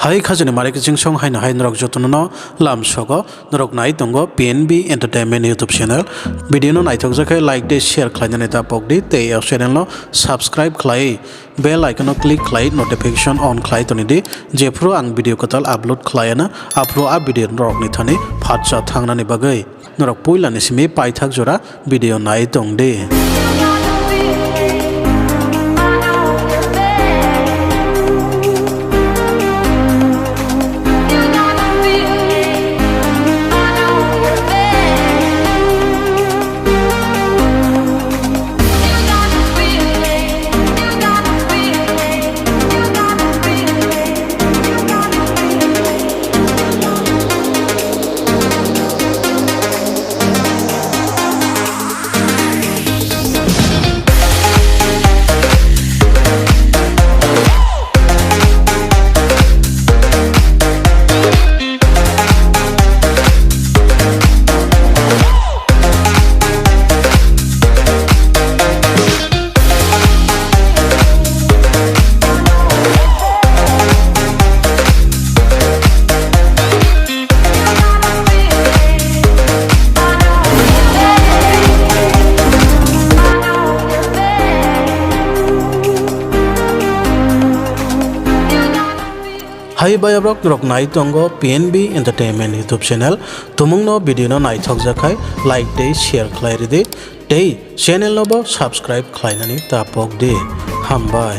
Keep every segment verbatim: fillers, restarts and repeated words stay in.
Hai khajani mari kiching song haino hai norok jotono no lam sogo, norok nai tongo P N B Entertainment YouTube channel. Video no naithok jakhe like de, share khlainani ta pok di, tei o channel no subscribe khlai, bell icon no click khlai, notification on khlai toni di, jephru ang video kwtal upload khlaiana, aphru a video norok ni thani phatsa thangnani bagwi. Norok puila ni simi paithak jora video nai tong di. Hai bayabrok norok nai tongo P N B Entertainment YouTube channel. Tumungno video no naithok jakhai like tei share khlai ridi. Tei channel no bo subscribe khlainani ta pok di. Hambai.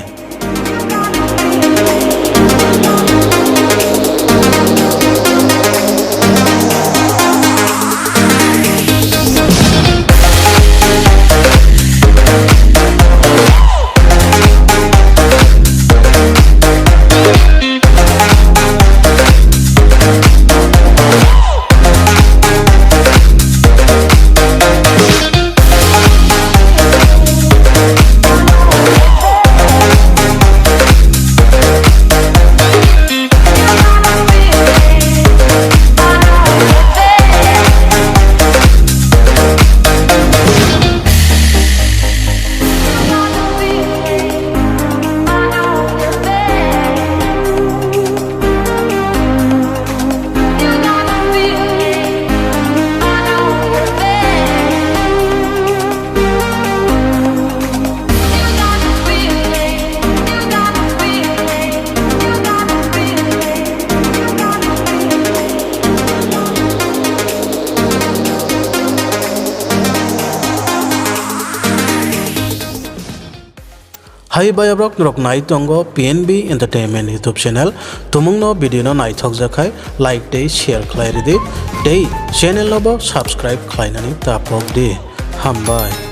Hai bayabrok norok nai tongo P N B Entertainment YouTube channel. Tumungno video no naithok jakhai like tei share khlai ridi. Tei channel no bo subscribe khlainani ta pok di. Hambai.